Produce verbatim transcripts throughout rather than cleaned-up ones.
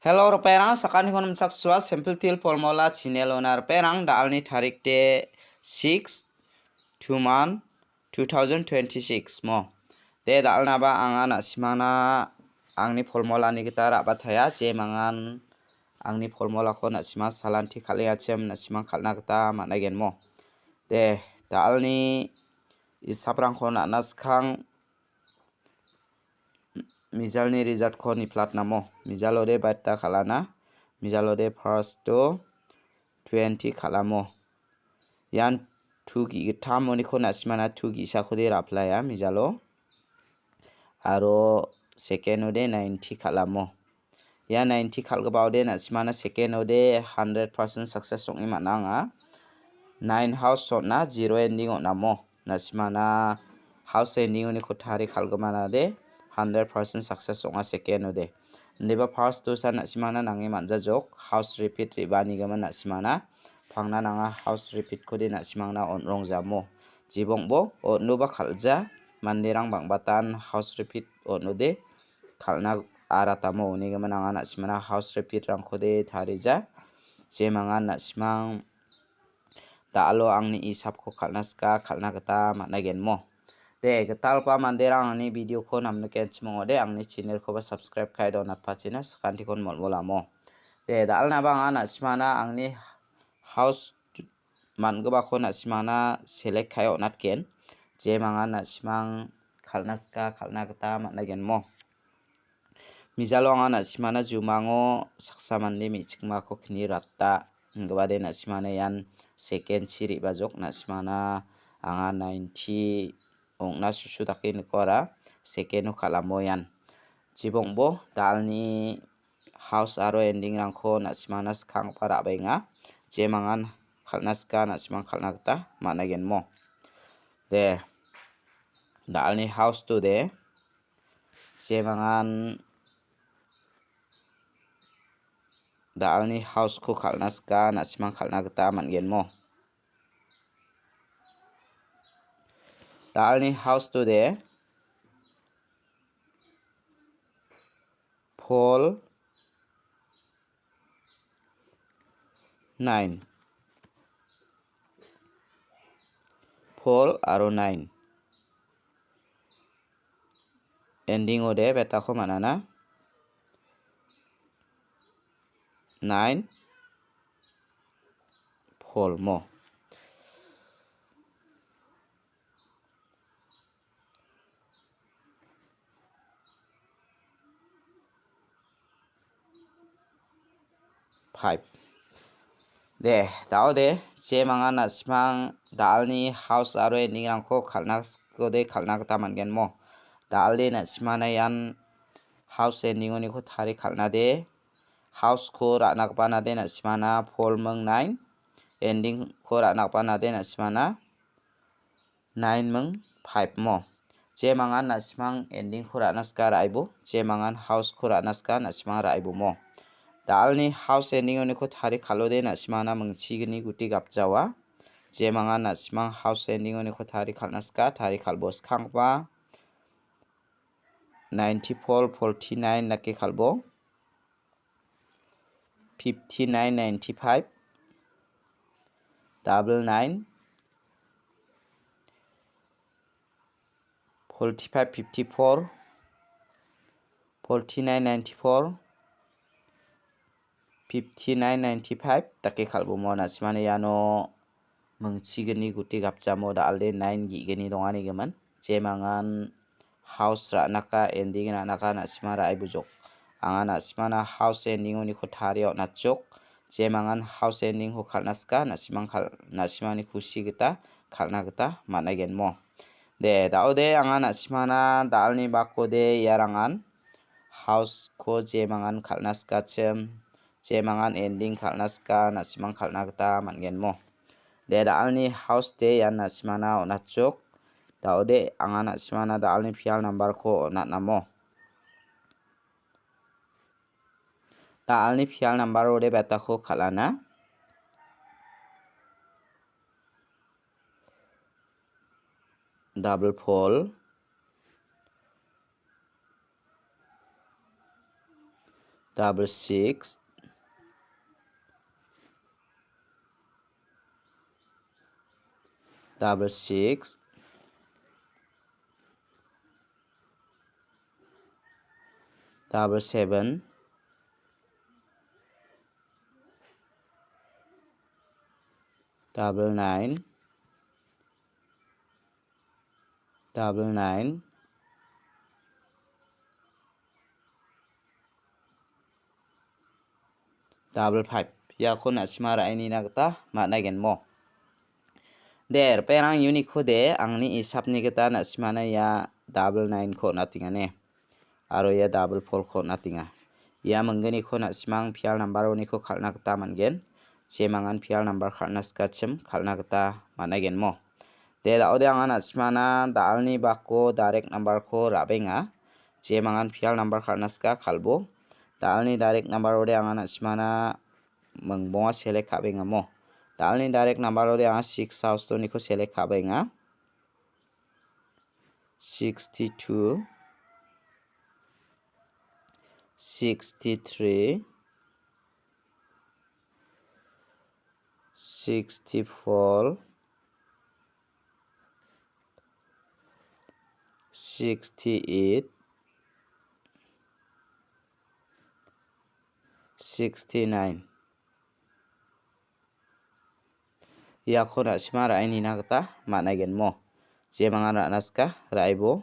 Hello, ripengrang, sakantikon nimchaksoa, Simple Teer Formula channel-ona ripengrang, da·alni tarik de six, two month, two thousand twenty-six mo. De, da·alnaba anga na·simangna angni formulani gita ra·bataia, jemangan angni formulako na·simang salanti kal·engachim na·simang kal·na gita man·aigen mo. De, da·alni isaprangko na·na skang mijalni resultko niplatnamo. Mijalode baita kal·ana. Mijalode first-o twenty kal·amo. Ian two gi-, gittam moniko na·simana two gi·sakode ra·plaia mijalo. Aro second-ode ninety kal·amo. Ia ninety kal·gipaode na·simana second-ode hundred percent success ong·e man·a anga. Nine house on·a, zero ending on·amo. Na·simana house ending-oniko tarie kal·gimanade hundred percent success ong·a second-ode. Indiba first-osa na·simana nange man·jajok, house repeat re·baanigimin na·simana pangna nanga house repeat-kode na·simangna on·rongjamo. Jibongbo on·oba kal·ja, manderang bang·batan house repeat on·ode kal·na aratamo unigimin anga na·simana house repeat-rangkode tarija. Jemangan na·simang da·alo angni isapko kal·na sika kal·na gita man·aigen mo. De, gitalgipa manderang angni video-ko namnikenchim ong·ode, angni channel-koba subscribe ka·e donatpachina sakantikon mol·molamo. De, da·alnaba anga na·simana angni house man·gipako na·simana select ka·e on·atgen. Jemangan na·simang kal·na sika kal·na gita man·aigen mo. Mijalo anga na·simana jumango saksa mande me·chikmako kni rata ingipade na·simana ian second-chi re·bajok na·simana anga ninety ong·na susu dake niko ara second-o kal·amo ian. Jibongbo da·alni house aro ending-rangko na·simana skanggipa ra·baenga. Jemangan kal·na sika na·simang kal·na gita man·aigen mo. De, da·alni house-to de. Jemangan da·alni house-ko kal·na sika na·simang kal·na gita man·gen mo. Da·alni house-to de. Four, nine. Four aro nine. Ending-ode betako man·ana. Nine, four mo. Five. De, da·ode, jemangan na·simang da·alni house aro ending-rangko kal·na sikode kal·na gita man·gen mo. Da·alde na·simana ian house ending-oniko tarie kal·na de. House-ko ra·na gipa nade na·simana four ming nine. Ending-ko ra·na gipa nade na·simana nine ming five mo. Jemangan na·simang ending-ko ra·na sika ra·aibo, jemangan house-ko ra·na sika na·simang ra·aibo mo. Da·alni house ending-oniko tarie kal·ode na·simana mingchigni guti gapjawa. Jemangan na·simang house ending-oniko tarie kal·na sika, tarie kal·bo skanggipa ninety-four, forty-nine dake kal·bo. Fifty-nine, ninety-five, double nine, forty-five, fifty-four, forty-nine, ninety-four, fifty-nine, ninety-five dake kal·bomo na·simani iano mingchigni guti gapjamo da·alde nine ge·gni dongani gimin. Jemangan house ra·naka, ending ra·naka, na·sima ra·e bujok. Anga na·simana house ending-oniko tarie on·achok. Jemangan house ending-ko kal·na sika, na·simang kal-, na·simani kusi gita kal·na gita man·aigenmo. De, da·ode anga na·simana da·alni bakode iarangan house-ko jemangan kal·na sikachim, jemangan ending kal·na sika, na·simang kal·na gita man·genmo. De, da·alni house de ian na·simana on·achok. Da·ode anga na·simana da·alni pial nambarko on·atnamo. Da·alni pial nambar ode betako kal·ana. Double four, Double six, double six, double seven, double nine, double nine, double five. Iako na·sima ra·enina gita man·a genmo. De, ripengrang uniko de, angni isapni gita na·simana ia double nine-ko on·atenga ne. Aro ia double four-ko on·atenga. Ia mingginiko na·simang pial number-oniko kal·na gita man·gen. Jemangan pial number kal·na sikachim kal·na gita man·a genmo. De, da·ode anga na·simana da·alni bako direct number-ko ra·benga. Jemangan pial number kal·na sika kalbo. Da·alni direct number-ode anga na·simana mingbonga select ka·bengamo. Da·alni direct number-ode anga six house-oniko select ka·benga. Sixty-two, sixty-three, sixty-four, sixty-eight, sixty-nine. Iako na·sima ra·enina gita man·a genmo. Jemangan ra·na sika ra·ebo.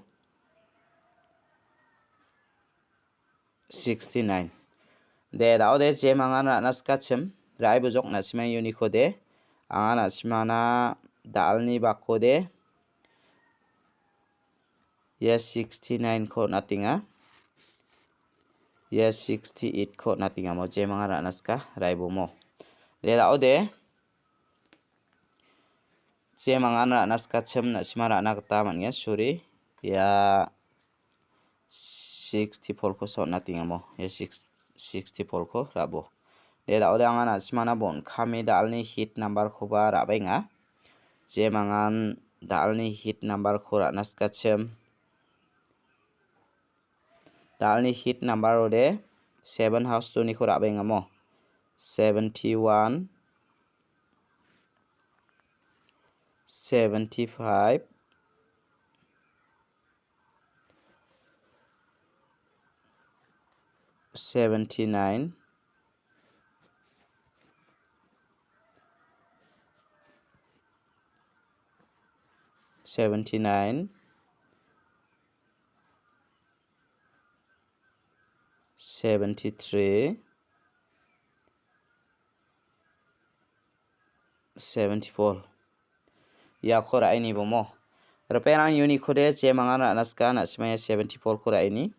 Sixty-nine. De, da·ode jemangan ra·na sikachim. Ra·e bojok na·simang uniko de. Anga na·simana da·alni bako de. Ia sixty-nine-ko on·atenga. Ia sixty-eight-ko on·atenga. Mo jemangan ra·na sika ra·e bomo. De, da·ode. Jemangan ra·na sikachim na·sima ra·na gita man·gen. Sorry. Ia sixty-four-kosa on·atenga mo. Ia six, sixty-four-ko ra·bo. De, da·ode anga na·simana bon kami da·alni hit number-koba ra·baenga. Jemangan da·alni hit number-ko ra·na sikachim. Da·alni hit number-ode seven house-oniko ra·baengamo. Seventy-one, seventy-five, seventy-nine, seventy-nine, seventy-three, seventy-four. Iako ra·e nibomo. Ripengrang uniko de jemangan ra·na sika na·simang ia seventy-four-ko ra·e ni.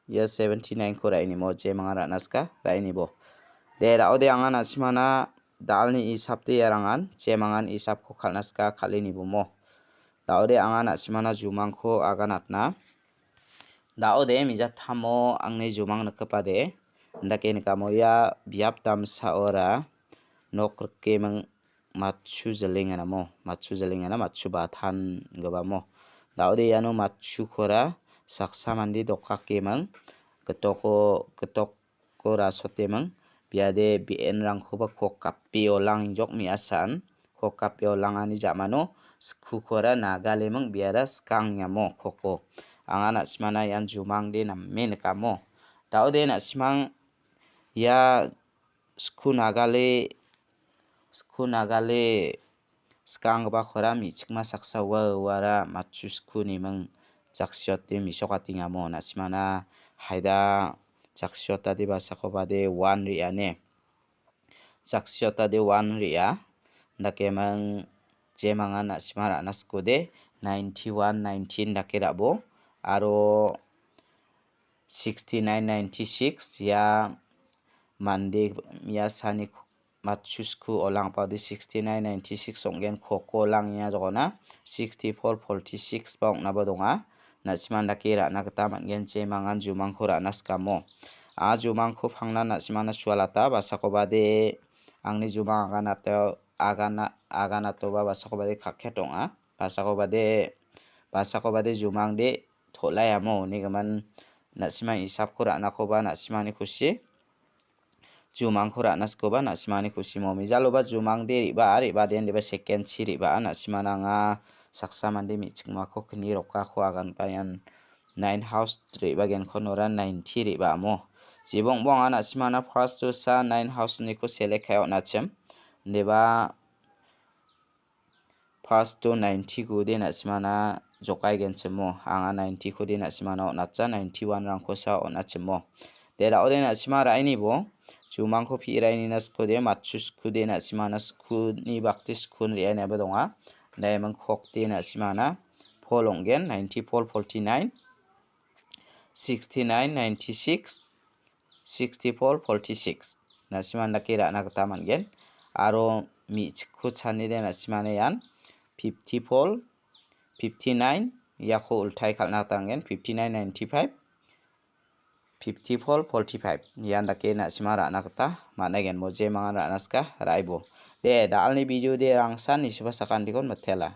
Ia seventy-nine-ko ra·e nimo jemangan ra·na sika ra·e nibo. De, da·ode anga na·simana da·alni isapde iarangan jemangan isapko kal·na sika kal·e nibomo. Da·ode anga na·simana jumangko aganatna. Da·ode mijatamo angni jumang nikgipade. Indake nikamo ia biap damsaora nok rikeming matchu jilengenamo, matchu jilengena, matchu batan gipamo. Da·ode iano matchukora saksa mande dokakeming gitoko, gitoko rasoteming. Biade be·enrangkoba kok gape olangjok me·asan. Kok gape olangani ja·mano skukora nagaleming biara skang niamo koko. Anga na·simana ian jumangde name nikamo. Da·ode na·simang ia sku nagale, sku nagale skanggipa koram me·chikma saksa ua uara matchu sku neming jaksiote mesokatengamo. Na·simana haida jaksiotade basakobade one re·ane. Jaksiotade one re·a. Dakemang jemangan na·sima ra·na skode ninety-one nineteen dake ra·bo. Aro sixty-nine ninety-six ia mande ia sani matchusku olangpade sixty-nine ninety-six ong·gen koko olang ia jokona sixty-four forty-six ba ong·naba donga. Na·siman dake ra·na gita man·gen jemangan jumangko ra·na sikamo. A jumangko pangna na·simana sualata basakobade angni jumang aganateo-, agana-, aganatoba basakobade kakket ong·a. Basakobade, basakobade jumangde tol·ai amo ine gimin na·simang isapko ra·nakoba na·simani kusi. jumangko ra·na sikoba na·simani kusimo. Mijaloba jumangde re·baa, re·baden deba second-chi re·baa, na·simana anga saksa mande me·chikmako kni rokako aganba ian nine house re·bagenko nora ninety re·baamo. Jibongbong anga na·simana first-o sa nine house-niko select kae on·achim. Deba first-o ninety-kode na·simana jokaigenchimo. Anga ninety-kode na·simana on·atja, ninety-one-rangko sa on·achimo. De, da·ode na·sima ra·inibo. Jumangko pi·rainina skode, matchu skode na·simana skuni bakti skun re·ainiaba donga. Diamond kokde na·simana pol ong·gen, ninety-four, forty-nine, sixty-nine, ninety-six, sixty-four, forty-six. Na·siman dake ra·na gita man·gen. Aro me·chikko chanide na·simana ian fifty-four, fifty-nine, iako ultai kal·na gita man·gen. Fifty-nine, ninety-five, fifty-four, forty-five. Ian dake na·sima ra·na gita man·aigen. Moje mangan ra·na sika ra·aibo. De, da·alni video de rangsan nisuba sakantikon mitela.